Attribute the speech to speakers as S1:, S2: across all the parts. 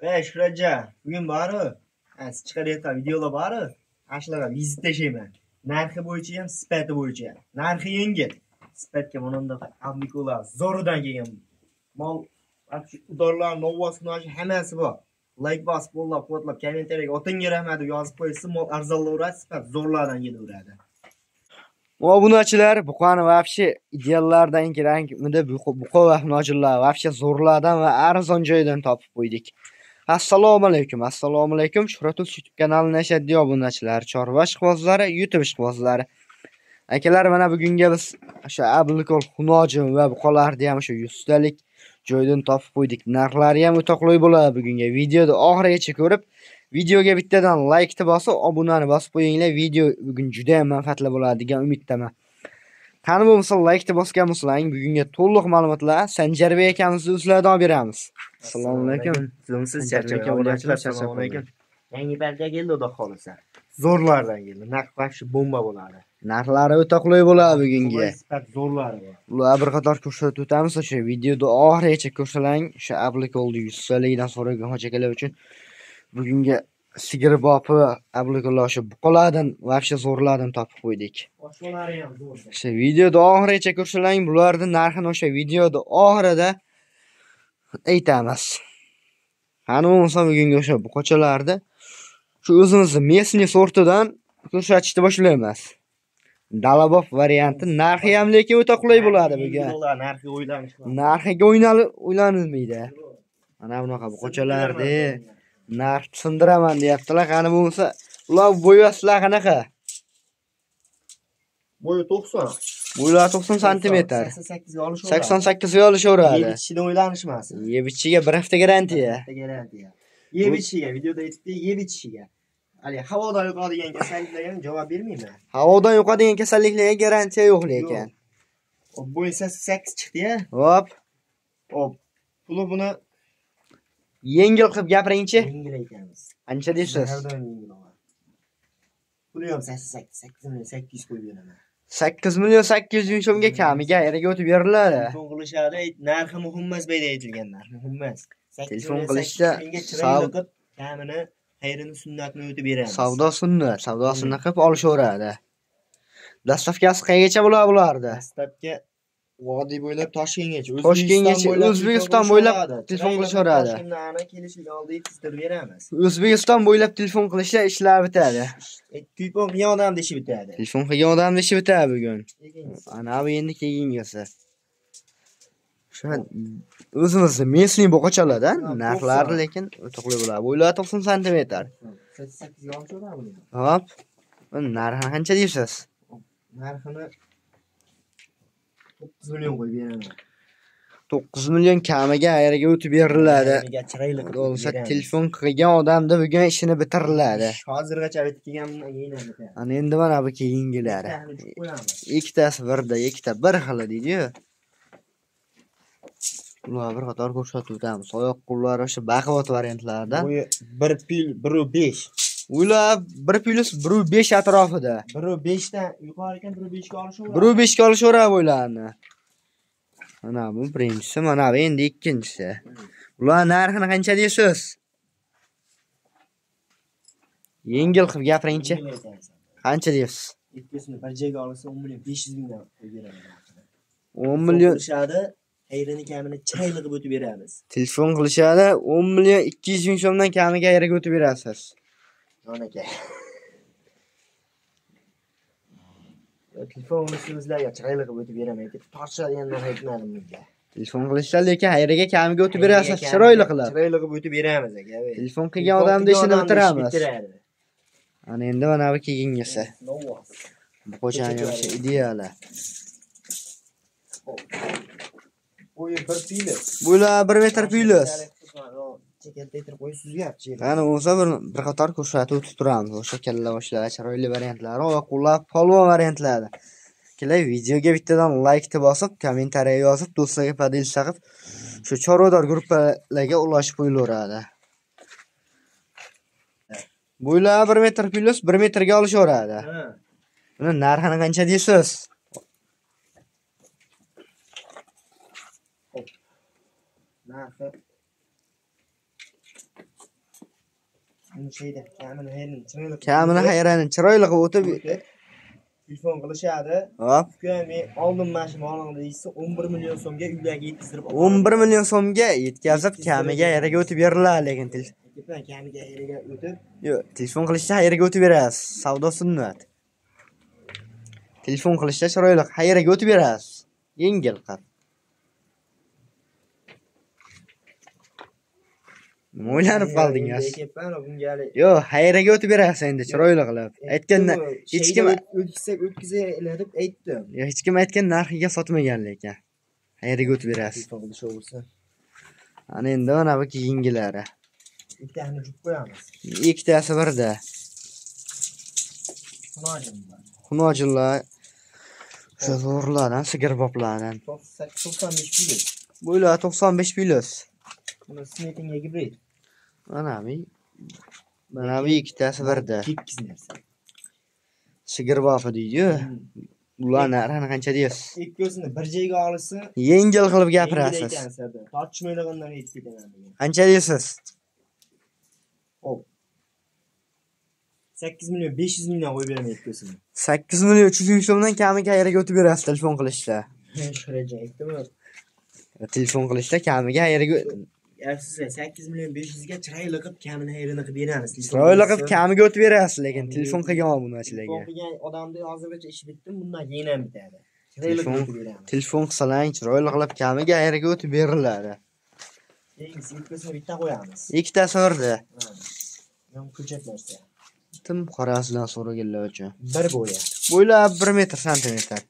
S1: Ey Shuhratjon, bugun bori, siz chiqarayotgan videolar bori, ana shularga vizit tashlayman. Narxi bo'yicha ham, sifati bo'yicha ham. Narxi yengil. Sifatga mana bunday Ablikolar zo'ridan kelgan. Mol, udorlar, novvos, kunoshi hammasi bor. Like bosib, qo'llab, quvvatlab, kommentariyaga otingga rahmat deb yozib qo'ysa, mol arzonlaveradi, sifat zo'rlardan kelaveradi.
S2: Obunachilar, buqani вообще ideallardan kerak, unda buqa va nojillar вообще zo'rlardan va arzon joydan topib qo'ydik. Assalomu alaykum, assalomu alaykum. Shuhrat Uz YouTube kanalini ashaddiy obunachilar, chorva ishqibozlari, YouTube ishqibozlari. Akalar, mana bugunga biz o'sha Ablikol xunojin va buqalarni ham o'sha 100 talik joydan topib qo'ydik. Narxlari ham o'ta qulay bo'ladi bugunga. Videoni oxirigacha ko'rib, videoga bittadan like bosib, obunani bosib qo'yinglar. Video bugun juda ham manfaatli bo'ladi degan umiddaman. Qani bo'lmasa like bosgan bo'lsalaring, bugunga to'liq ma'lumotlar Sanjarbek akamizni o'zlaridan olib beramiz. Assalomu alaykum.
S1: Sizsiz charchagan obunachilar, assalomu alaykum. Yangi partiya keldi, xudo xolasa. Zo'rlardan keldi. Narx вообще bomba bo'ladi.
S2: Narxlari o'ta qulay bo'ladi bugunga.
S1: Sifat zo'rlari bor.
S2: Ular bir qator ko'rsatib o'tamiz, o'sha videoni oxirigacha ko'rsalang, o'sha Ablikolni 100 taligidan so'ragan hoji akalar uchun bugunga sigir bopi Ablikollar o'sha buqalardan вообще zo'rlardan topib qo'ydik.
S1: Boshqalari ham zo'r.
S2: O'sha videoni oxirigacha ko'rsalang, bularning narxini o'sha videoni oxirida aytamiz. Qani bo'lmasa bugungi o'sha buqachalarni shu o'zimizni местный sortidan ko'rsatishni boshlaymiz. Dalabob varianti, narxi ham lekin o'ta qulay bo'ladi bugun.
S1: Narxi o'ylanish.
S2: Narxiga o'ylanilmaydi. Mana bunaqa buqachalarni narx sindiraman deyaptilar. Qani bo'lmasa ular bo'yasizlar qanaqa?
S1: Bo'yi 90.
S2: Bo'ylari 90 santimetr.
S1: 88 ga olishaveradi.
S2: 88 ga olishaveradi.
S1: Yeb ichishidan o'ylanishmasin.
S2: Yeb ichishiga bir hafta garantiya.
S1: Garantiya. Yeb ichishiga, videoda aytdi, yeb ichishiga. Hali havodan yuqadigan kasalliklarga ham javob bermayman.
S2: Havodan yuqadigan kasalliklarga garantiya yo'q lekin.
S1: Hop, bo'yi 88 chiqdi-ya.
S2: Hop.
S1: Hop. Puli buni
S2: yengil qilib gapiringchi.
S1: Yengil aytamiz.
S2: Qancha deysiz?
S1: Har doim yengil oladi. Puli ham 88, 8 million 800 qo'yib beraman.
S2: 8 million 800 ming so'mga kamiga ayriga o'tib beriladi.
S1: Telefon qilishadi, narxi muhim emas, bu yerda aytilgan narx muhim emas.
S2: Telefon qilishda
S1: chiroyli qilib kamini xayrini sunnatni o'tib beramiz.
S2: Savdo sunnat, savdosini qilib olishaveradi. Dastavkasi qayergacha bo'ladi bulardi?
S1: Dastavka vodiy bo'ylab Toshkentgacha,
S2: Toshkentgacha, O'zbekiston bo'ylab telefon qilishaveradi.
S1: Toshkentdan kelishini oldiga yetkazib beramiz.
S2: O'zbekiston bo'ylab telefon qilishsa ishlar bitadi.
S1: Telefon qilgan odam deshi bitadi.
S2: Telefon qilgan odam deshi bitadi bugun. Ana bu endi keyingisi. Shu o'zimizni местный buqachalardan narxlari lekin o'ta qulay bo'ladi. Bo'ylari 90 santimetr.
S1: 88 ga olishaveradi buni.
S2: Hop. Buni narxini qancha deysiz?
S1: Narxini 9 million qo'yib beraman.
S2: 9 million kamiga ayriga o'tib beriladi.
S1: Chiroyli qilib
S2: bo'lsa telefon qilgan odamda bugun ishini bitiriladi.
S1: Hozirgacha bitib kelganimdan keyin ham bitadi.
S2: Ana endi mana bu keyingilari. Ikkitasi birda, ikkita bir xil deydi-yu. Ular bir qator ko'rsatib o'tamiz. Oyoq qo'llari o'sha baquvvat variantlardan.
S1: Bo'yi 1 pil 1.5.
S2: Ular 1 plus 1.5 atrofida.
S1: 1.5 dan yuqori ekan, 1.5 ga olishaveradi.
S2: 1.5 ga olishaveradi bo'ylarni. Mana bu birinchisi, mana bu endi ikkinchisi. Ular narxini qancha deysiz? Yengil qilib gapiringchi. Qancha deysiz?
S1: Ikkisini bir joyga olsa 10 million 500 mingdan qo'yib beraman.
S2: 10 million
S1: qilishadi, xayrini kamini chiroyli qilib o'tib beramiz.
S2: Telefon qilishadi, 10 million 200 ming so'mdan kamiga ayriga o'tib berasiz.
S1: Jon aka. Telefon qilishingizlarga chiroyli qilib o'tib beraman. Tortishadigan narx aytmadim bunga.
S2: Telefon qilishsa lekin xayriga kamiga o'tib berasiz, chiroyli qilib.
S1: Chiroyli qilib o'tib beramiz aka.
S2: Telefon qilgan odamni ishini bitiramiz. Ana endi mana bu keyingisi. Bu qo'chani o'sha ideali.
S1: Bo'yi 1 plyus.
S2: Bo'ylari 1 metr plyus.
S1: Chekaltaytirib qo'yib suzyapti.
S2: Qani bo'lsa bir qator ko'rsatib o'tib turamiz. O'sha kalla boshlar chiroyli variantlari, oyoq qo'llar polvon variantlari. Keling, videoga bittadan like bosib, kommentariya yozib, do'stlarga podelsa qilib, shu chorvador gruppalarga ulashib qo'yilaveradi. Bo'ylari 1 metr plyus 1 metrga olishaveradi. Buni narxini qancha deysiz?
S1: Narxi Şeyde kamini hayrini chiroyli.
S2: Kamini hayrini chiroyli qilib o'tib
S1: telefon qilishadi.
S2: Hop.
S1: Uka, men oldim mana shu molini deyishsa 11 million so'mga uylarga yetkazib
S2: 11 million so'mga yetkazib kamiga yeriga o'tib beriladi, lekin
S1: kamiga yeriga o'tib.
S2: Yo'q, telefon qilishda qayerga o'tib berasiz? Savdo sunnat. Telefon qilishda chiroyli qayerga o'tib berasiz? Yengil qilib. Nima o'ylanib qoldingiz? Yo'q, qayerga o'tib berasiz endi chiroyli qilib. Aytganda hech kim
S1: o'tkazsak o'tkazaylar deb aytdim.
S2: Yo'q, hech kim aytgan narxiga sotmagan lekin. Qayerga o'tib berasiz?
S1: Telefon qilishaversa.
S2: Ana endi mana bu keyingilari.
S1: Ikkitasini jup qo'yamiz.
S2: Ikkitasi birda. Xunojinlar o'sha zo'rlardan, sigirboblardan.
S1: 95 plyus.
S2: Bo'ylari 95 plyus.
S1: Buni smetinga gibrid.
S2: Mana bu ikkitasi birda.
S1: Tekis narsa.
S2: Sigirbobi deydi-yu. Ular narxini qancha deysiz?
S1: Ikkisini bir joyga olsa,
S2: yengil qilib gapirasiz.
S1: Tortishmaydigandan aytib ketaman degan.
S2: Qancha deysiz?
S1: Hop. 8 million 500 mingdan qo'yib beraman ikkisini.
S2: 8 million 300 ming so'mdan kamiga qayerga o'tib berasiz telefon qilishda?
S1: Shu aytdimi?
S2: Telefon qilishda kamiga qayerga
S1: Siz 8 million 500 ga chiroyli qilib kamini hayrini qilib beramiz.
S2: Chiroyli qilib kamiga o'tib berasiz, lekin telefon qilgan obunachilarga.
S1: Telefon qilgan odamni hozirgacha ishi bitdi, bundan keyin ham bitadi. Chiroyli qilib o'tib beramiz.
S2: Telefon qilsalang chiroyli qilib kamiga qayerga o'tib beriladi.
S1: Keyingisi ikkisini bitta qo'yamiz.
S2: Ikkitasi birda.
S1: Ham ko'chat narsa.
S2: Tim qorasidan so'raganlar uchun.
S1: Bir bo'yi.
S2: Bo'ylab 1 metr santimetr.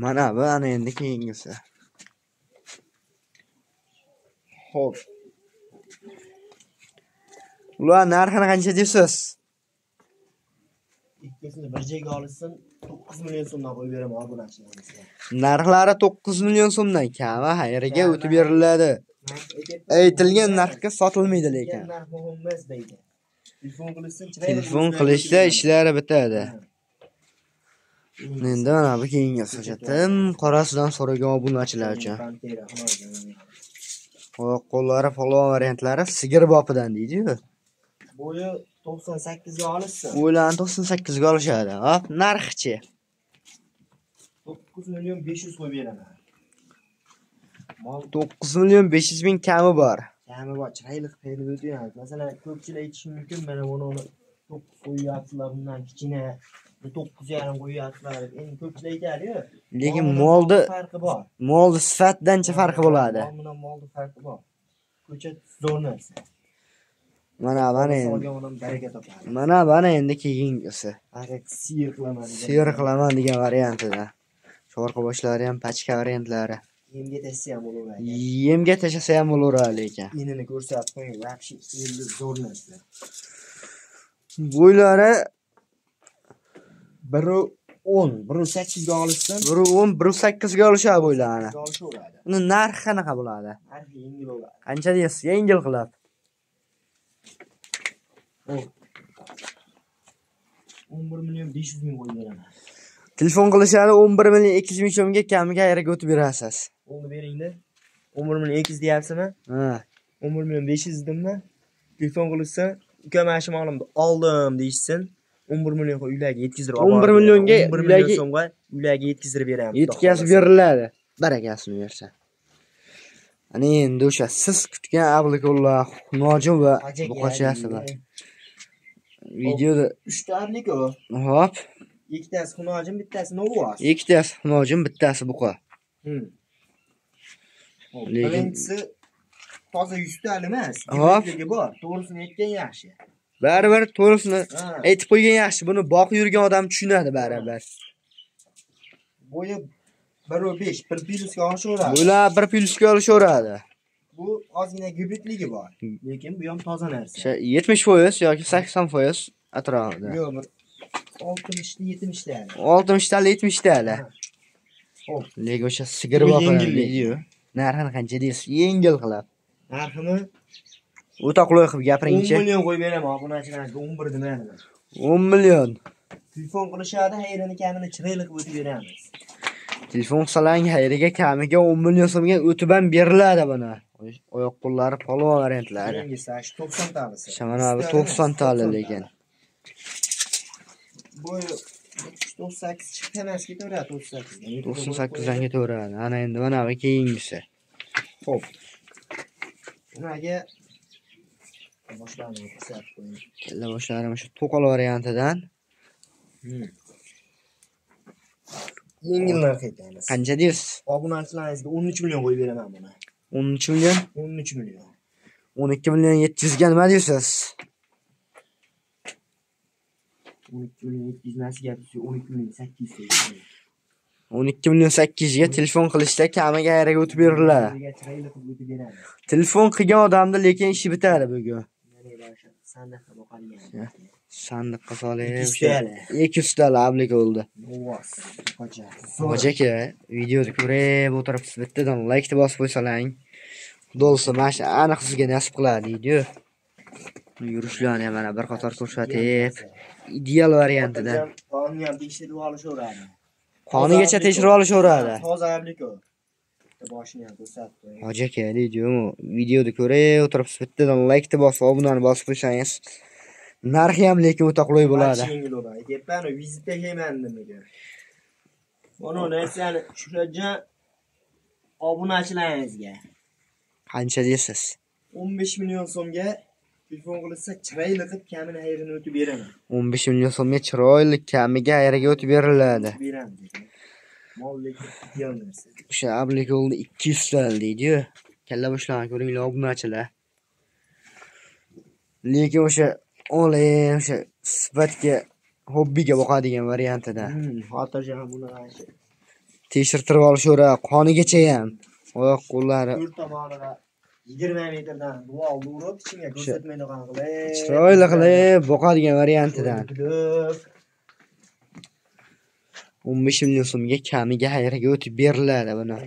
S2: Mana bu ana endi keyingisi.
S1: Xo'p.
S2: Ular narxini qancha deysiz?
S1: Ikkisini bir joyga olsin, 9 million so'mdan qo'yib beraman obunachilarimizga.
S2: Narxlari 9 million so'mdan kami qayerga o'tib beriladi. Aytilgan narxga sotilmaydi lekin.
S1: Narx muhim emas deydi. Telefon qilishsin, chiroyli.
S2: Telefon qilishda ishlari bitadi. Endi mana bu keyingisi o'sha tim qorasidan so'ragan obunachilar uchun. Qo'llari falon variantlari sigir bopidan deydi-yu.
S1: Bo'yi 98 ga olishsin.
S2: Bo'ylarni 98 ga olishadi. Hop, narxchi?
S1: 9 million 500 qo'yib beraman. Mol
S2: 9 million 500 ming kami bor.
S1: Kami bor, chiroyli qilib berib o'tyapmiz. Masalan, ko'pchilik aytishi mumkin, mana buni 9 qo'yyapsizlar, bundan kichkina 9.5 qo'yyapsizlar deb. Endi ko'pchilik aytadi-yu.
S2: Lekin molda
S1: farqi bor.
S2: Molda sifatdancha farqi bo'ladi.
S1: Mol bilan molda farqi bor. Ko'chat zo'r narsa.
S2: Mana mana endi.
S1: Baraka topadi.
S2: Mana mana endi keyingisi.
S1: Siyir qilaman degan.
S2: Siyir qilaman degan variantida. Chorqa boshlari ham pachka variantlari.
S1: Yemga tashlasa ham bo'laveradi.
S2: Yemga tashlasa ham bo'laveradi lekin.
S1: Enini ko'rsatib qo'ying, вообще endi zo'r narsa.
S2: Bo'ylari
S1: 1.10, 1.8 ga olishsin.
S2: 1.10, 1.8 ga olishadi bo'ylarni.
S1: Olishaveradi.
S2: Uni narxi qanaqa bo'ladi?
S1: Narxi yengil bo'ladi.
S2: Qancha deysiz? Yengil qilib.
S1: 11 million 500 ming qo'yib beraman.
S2: Telefon qilishadi 11 million 200 ming so'mga kamiga qayerga o'tib berasiz?
S1: Bo'ldi beringda. 11 million 200 deyapsizmi?
S2: Ha.
S1: 11 million 500 dedimmi? Telefon qilishsa, uka mana shu molimni oldim deyishsin. 11 million uylarga yetkazib
S2: 11 millionga
S1: 11 million so'mga uylarga yetkazib beramiz.
S2: Yetkazib beriladi. Barakasini bersa. Ana endi o'sha siz kutgan ablikollar, Nojim va buqachasi bor. Videoda
S1: 3 ta abliko.
S2: Hop.
S1: Ikkitasi Xunojim, bittasi Novvoz.
S2: Ikkitasi Xunojim, bittasi buqa. Lekin
S1: birinchisi toza 100 ta emas.
S2: Hop.
S1: Bor. To'g'risini aytgan yaxshi.
S2: Baribir to'g'risini aytib qo'ygan yaxshi. Buni boqib yurgan odam tushunadi baribir.
S1: Bo'yi 1.5, 1 plyusga olishaveradi.
S2: Bular 1 plyusga olishaveradi.
S1: Bu ozgina gibridligi bor. Lekin bu ham toza narsa.
S2: 70% yoki 80% atrofida.
S1: Yo'q, bir 60 70 tali.
S2: 60 tali 70 tali.
S1: Xo'p.
S2: Lekin o'sha sigir boqadi-yu. Narxini qancha deysiz? Yengil qilib.
S1: Narxini
S2: o'ta qulay qilib gapiringchi.
S1: 10 million qo'yib beraman obunachilarga, 11 demadim.
S2: 10 million.
S1: Telefon qilishadi, hayrini kamini chiroyli qilib o'tib beramiz.
S2: Telefon qilsalang xayriga kamiga 10 million so'mga o'tib ham beriladi buni. Oyoq qo'llari polvon variantlari.
S1: Keyingisi shu 90 talisi.
S2: O'sha mana bu 90 tali lekin.
S1: Bu 98 chiqdi emas, ketaveradi 98 dan.
S2: 98 dan ketaveradi. Ana endi mana bu keyingisi.
S1: Xo'p. Bunaga boshlarini ko'rsatib qo'ying.
S2: Kalla boshlari shu to'qol variantidan.
S1: Yengil narx aytamiz.
S2: Qancha deysiz?
S1: Obunachilaringizga 13 million qo'yib beraman buni.
S2: 13 million?
S1: 13 million.
S2: 12 million 700 ga nima deysiz?
S1: 12 million 700 nasi gapirsa 12 million 800 ga.
S2: 12 million 800 ga telefon qilishda kamiga ayraga o'tib beriladi.
S1: Chiroyli qilib o'tib beramiz.
S2: Telefon qilgan odamda lekin ishi bitadi bugun.
S1: Sandiqqa boqadigan.
S2: Sandiqqa solib, 200 tali ablik bo'ldi. Hoji aka, videoni ko'rib o'tiribsiz, bittadan like bosib qo'ysalang, xudo xohlasa mana shu aniq sizga nasib qiladi video. Yurishlarni ham mana bir qator ko'rsatib, ideal variantidan.
S1: Qonni ham tekshirib olishaveradi.
S2: Qonigacha tekshirib olishaveradi.
S1: Toza ablik u. Boshini ham ko'rsatib qo'ying.
S2: Hoji aka, videoni ko'rib o'tiribsiz, bittadan like bosib, obunani bosib qo'ysangiz, narxi ham lekin o'ta qulay bo'ladi.
S1: Yengil bo'ladi. Aytyapman, vizitda kelman nimaga. Mana narsani Shuhratjon obunachilaringizga
S2: qancha deysiz?
S1: 15 million so'mga telefon qilsa chiroyli qilib kamini ayrini o'tib beraman.
S2: 15 million so'mga chiroyli kamiga ayriga o'tib beriladi.
S1: Beramiz. Mol lekin ideal narsa.
S2: O'sha ablikolni 200 tal deydi-yu. Kalla boshlarni ko'ringlar obunachilar. Lekin o'sha olay o'sha sifatga hobbiga boqadigan variantida.
S1: Xotirjam buni qancha.
S2: Tekshirtirib olishaveradi, qonigacha ham. Oyoq qo'llari
S1: to'rt tomoniga 20 metrdan dual urib, ichimga ko'rsatmaydigan qilib,
S2: chiroyli qilib boqadigan variantidan. 15 million so'mga kamiga xayriga o'tib beriladi buni.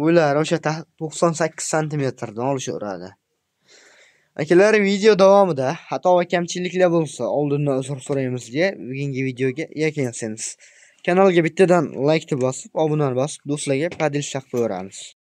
S2: Ular o'sha 98 santimetrdan olishaveradi. Akalar, video davomida xato va kamchiliklar bo'lsa, oldindan uzr so'raymiz deya bugungi videoga yakun yasaymiz. Kanalga bittadan like bosib, obuna bosib, do'stlarga podelsa qilib qo'yamiz.